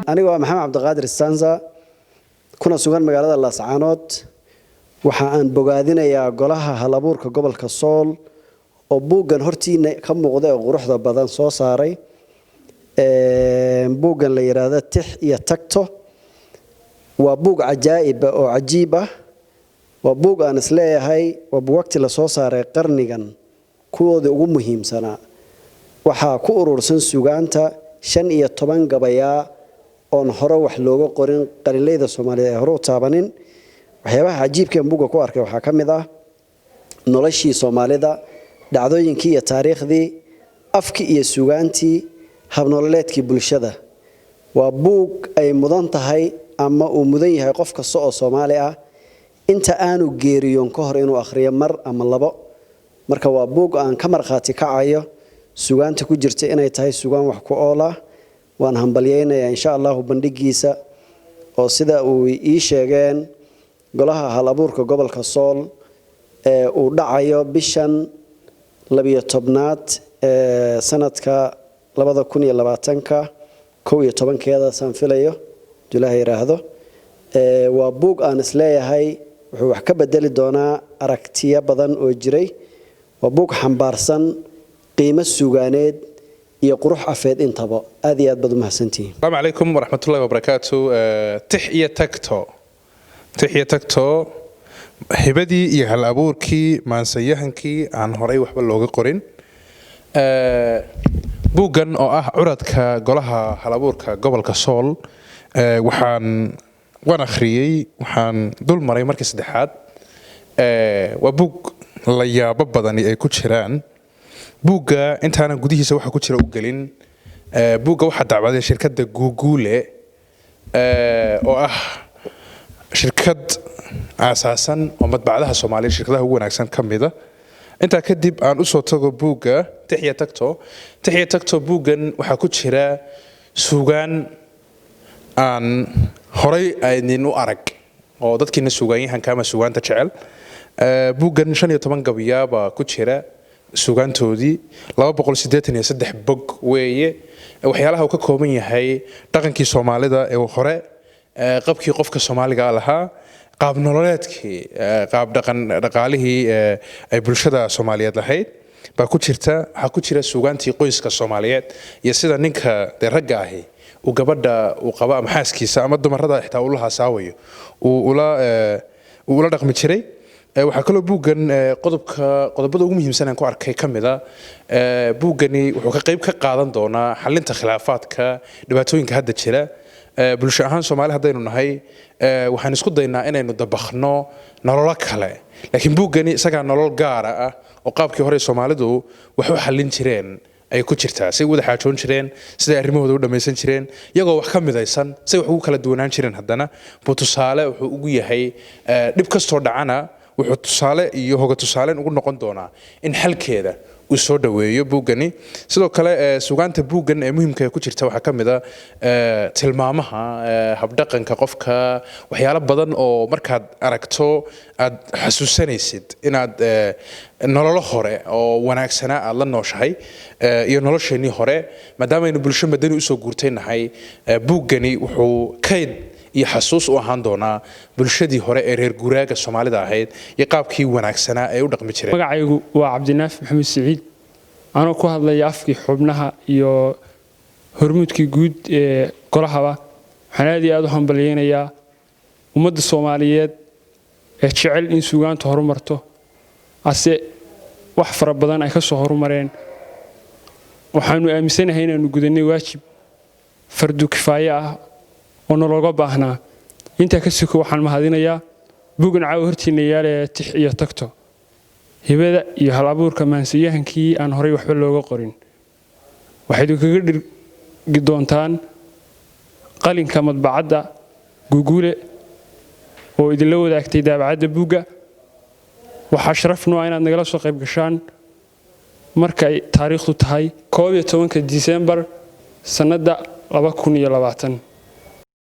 Aniga waa Maxamed Cabdiqaadir Stanza, kuna sugan magaalada Laascaanood. Waxa aan bogaadinayaa Golaha Halabuurka Gobolka Sool oo buuggan hortiina ka muuqda ee quruxda badan soo saaray, buuggan la yidhaahdo Tix iyo Tagto. Waa buug cajaa'ib oo cajiib ah. Waa buug aan isleeyahay waa buugagtii lasoo saaray qarnigan kuwoodii ugu muhiimsanaa. Waxaa ku urursan sugaanta 15 gabayaa oon hore wax looga qorin, qalinleyda Soomaaliyeed ee hore u taabanin. Waxyaabaha cajiibka een buugga ku arkay waxaa ka mid ah noloshii Soomaalida, dhacdooyinkii iyo taariikhdii, afkii iyo sugaantii, habnololeedkii bulshada. Waa buug ay mudan tahay ama uu mudan yahay qof kasta oo Soomaali ah inta aanu geeriyoon ka hor inuu akhriyo mar ama labo. Marka waa buug aan ka markhaati kacayo sugaanta ku jirta inay tahay sugaan wax ku ool ah. Waan hambalyeynayaa, insha Allahu, bandhigiisa oo sida uu ii sheegeen Golaha Hal Abuurka Gobolka Sool ee uu dhacayo bishan 12aad ee sanadka 2020-ka 11-keeda, saan filayo, haduu Ilaahay yidhaahdo. Waa buug aan isleeyahay wuxuu wax ka bedeli doonaa aragtiyo badan oo jiray. Waa buug xambaarsan qiimo sugaaneed iyo qurux afeed intaba. Aad iyo aad baad umahadsantihiin. Asalaamu calaykum waraxmatullahi wabarakaatu. Tix iyo Tagto, Tix iyo Tagto, hibadii iyo hal abuurkii maansayahankii aan horay waxba looga qorin. Buuggan oo ah curadka Golaha Halabuurka Gobolka Sool, waxaan waan akhriyey, waxaan dul maray markii saddexaad. Waa buug la yaabo badani ay ku jiraan. Buugga intaanan gudihiisa waxa ku jira u gelin, buugga waxaa dacwaday shirkadda Guuguule oo ah shirkad aasaasan oo madbacdaha Soomaaliya shirkadaha ugu wanaagsan ka mida. Intaa kadib aan usoo tago buugga Tix iyo Tagto. Tix iyo Tagto, buuggan waxaa ku jira suugaan aan horay aydin u arag oo dadkiina suugaanyahanka ama suugaanta jecel. Buuggan 15 gabayaabaa ku jira suugaantoodii, 283 bog weeye. Waxyaalaha uu ka kooban yahay: dhaqankii Soomaalida ee hore, qabkii qofka Soomaaliga lahaa, qaab nololeedkii, qaab dhaqan dhaqaalihii ay bulshada Soomaaliyeed lahayd baa ku jirta. Waxaa ku jira suugaantii qoyska Soomaaliyeed iyo sida ninka dee ragga ahi uu gabadha uu qabo ama xaaskiisa ama dumarada xitaa ula hasaawayo, uu ula dhaqmi jiray. Waxaa kaloo buuggan qodobka qodobada ugu muhiimsan aan ku arkay ka mid a, buuggani wuxuu ka qayb ka qaadan doonaa xalinta khilaafaadka, dhibaatooyinka hadda jira. Bulsho ahaan Soomaali haddaynu nahay, waxaan isku daynaa inaynu dabakno nololo kale, laakiin buuggani isagaa nolol gaara ah oo qaabkii hore Soomaalidu wax u xallin jireen ay ku jirtaa, say u wada xaajoon jireen, siday arrimahooda u dhammaysan jireen iyagoo wax ka midaysan, say wax ugu kala duwanaan jireen. Haddana buu tusaale wuxuu ugu yahay dhib kastoo dhacana, wuxuu tusaale iyo hoga tusaaleyn ugu noqon doonaa in xalkeeda uu soo dhoweeyo buuggani. Sidoo kale sugaanta buuggan ee muhiimka ee ku jirta waxaa ka mid a tilmaamaha habdhaqanka qofka, waxyaalo badan oo markaad aragto aad xasuusanaysid inaad nololo hore oo wanaagsanaa aad la nooshahay iyo nolosheenii hore, maadaama aynu bulsho madani usoo guurtay nahay. Buuggani wuxuu kayd iyo xasuus u ahaan doonaa bulshadii hore ee reer guuraaga Soomaalida ahayd iyo qaabkii wanaagsanaa ee u dhaqmi jireen. Magacaygu waa Cabdinaaf Maxamuud Siciid, anoo ku hadlaya afkii xubnaha iyo hormuudkii guud ee golahaba. Waxaan aad iyo aad u hambalyeynayaa ummadda Soomaaliyeed ee jecel in suugaantu horumarto, ase wax fara badan ay ka soo horumareen. Waxaanu aaminsanahay inaanu gudanay waajib fardu kifaaye ah oo nalooga baahnaa. Intaa ka soko, waxaan mahadinayaa buuggan caawa hortiina yaalee, Tix iyo Tagto, hibada iyo hal abuurka maansiyahankii aan horay waxba looga qorin. Waxayd kaga dhirgi doontaan qalinka madbacadda Guguule oo idinla wadaagtay daabacadda buugga. Waxaa sharaf noo ah inaad nagala soo qayb gashaan markay taariikhdu tahay 11-ka Disembar sannadda 2020.